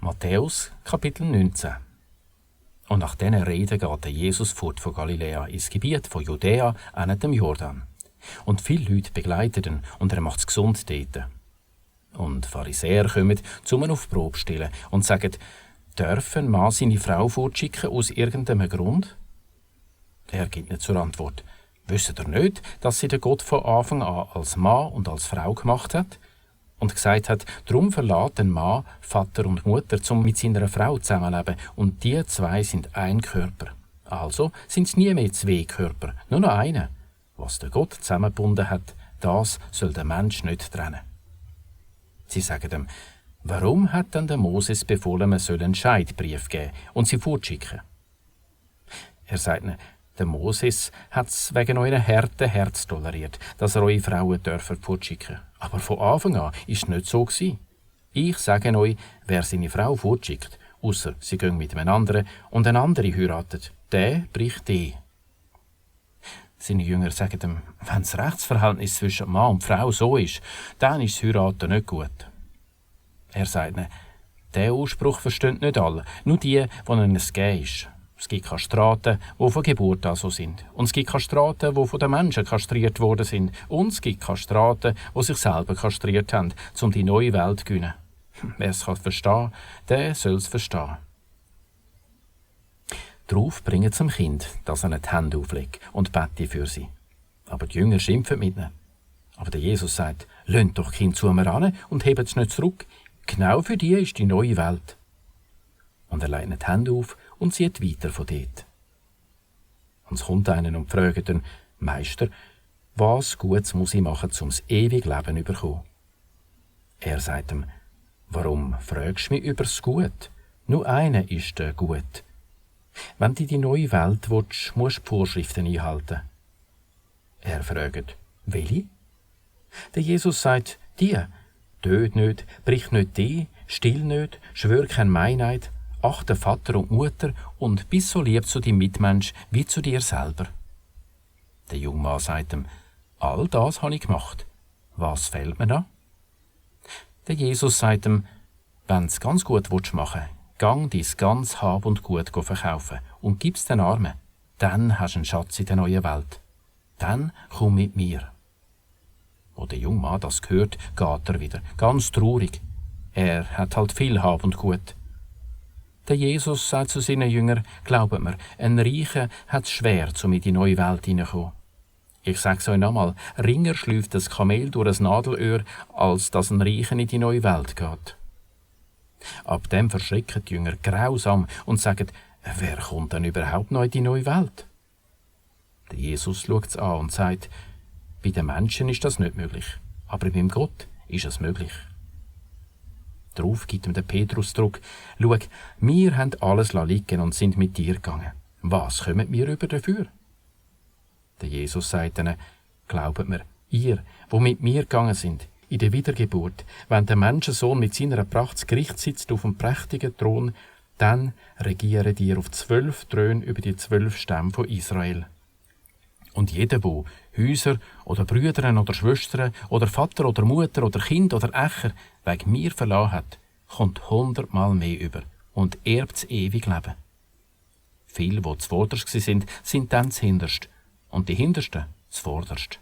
Matthäus, Kapitel 19. Und nach diesen Reden geht der Jesus fort von Galiläa ins Gebiet von Judäa an dem Jordan. Und viele Leute begleiten ihn und er macht es gesund dort. Und Pharisäer kommen, um ihn auf die Probe zu stellen und sagen, dürfen Mann seine Frau fortschicken aus irgendeinem Grund? Er gibt nicht zur Antwort. Wisst ihr nicht, dass sie den Gott von Anfang an als Mann und als Frau gemacht hat? Und gesagt hat, darum verlässt ein Mann Vater und Mutter, um mit seiner Frau zusammenleben. Und die zwei sind ein Körper. Also sind es nie mehr zwei Körper, nur noch einer. Was der Gott zusammengebunden hat, das soll der Mensch nicht trennen. Sie sagen ihm, warum hat denn der Moses befohlen, man soll einen Scheidbrief geben und sie fortschicken? Er sagt ihnen, der Moses hat es wegen eurer harten Herz toleriert, dass er eure Frauen fortschicken dürfen. Aber von Anfang an war es nicht so. Ich sage euch, wer seine Frau fortschickt, ausser sie gehen mit einem anderen und eine andere heiratet, der bricht die. Seine Jünger sagen ihm, wenn das Rechtsverhältnis zwischen Mann und Frau so ist, dann ist das Heiraten nicht gut. Er sagt ihnen, diesen Ausspruch verstehen nicht alle, nur die, denen es gegeben ist. Es gibt Kastraten, die von Geburt an so sind. Und es gibt Kastraten, die von den Menschen kastriert worden sind. Und es gibt Kastraten, die sich selber kastriert haben, um die neue Welt zu gewinnen. Wer es verstehen kann, der soll es verstehen. Darauf bringen sie dem Kind, dass er die Hände auflegt und bete für sie. Aber die Jünger schimpfen mit ihnen. Aber der Jesus sagt, lasst doch Kind zu mir an und hebt es nicht zurück. Genau für die ist die neue Welt. Und er legt ihnen die Hände auf und zieht weiter von dort. Und es kommt einer und fragt ihn, Meister, was Gutes muss ich machen, um das ewige Leben zu bekommen? Er sagt ihm, warum fragst du mich über das Gut? Nur einer ist gut. Wenn du die neue Welt willst, musst du die Vorschriften einhalten. Er fragt, welche? Der Jesus sagt, die. Töt nicht, brich nicht die, still nicht, schwör kein Meineid, achte Vater und Mutter und bist so lieb zu deinem Mitmensch wie zu dir selber. Der junge Mann sagt ihm, all das habe ich gemacht. Was fehlt mir da? Der Jesus sagt ihm, wenn du es ganz gut machen willst, gang dein ganz Hab und Gut verkaufen und gib's den Armen. Dann hast du einen Schatz in der neuen Welt. Dann komm mit mir. Wo der junge Mann das hört, geht er wieder, ganz traurig. Er hat halt viel Hab und Gut. Der Jesus sagt zu seinen Jüngern, glaubt mir, ein Reicher hat es schwer, um in die neue Welt hineinzukommen. Ich sag's euch nochmal, ringer schlüpft das Kamel durch ein Nadelöhr, als dass ein Reicher in die neue Welt geht. Ab dem verschrecken die Jünger grausam und sagen, wer kommt denn überhaupt noch in die neue Welt? Der Jesus schaut es an und sagt, bei den Menschen ist das nicht möglich, aber beim Gott ist es möglich. Darauf gibt ihm der Petrus zurück, schau, wir haben alles liegen und sind mit dir gegangen. Was kommen wir über dafür? Der Jesus sagt ihnen, glaubt mir, ihr, wo mit mir gegangen sind, in der Wiedergeburt, wenn der Menschensohn mit seiner Pracht zu Gericht sitzt auf dem prächtigen Thron, dann regieren ihr auf 12 Thronen über die 12 Stämme von Israel. Und jeder, der Häuser oder Brüder oder Schwestern oder Vater oder Mutter oder Kind oder Ächer wegen mir verlassen hat, kommt 100-mal mehr über und erbt das ewige Leben. Viele, die zuvorderst waren, sind dann zuhinterst und die Hintersten zuvorderst.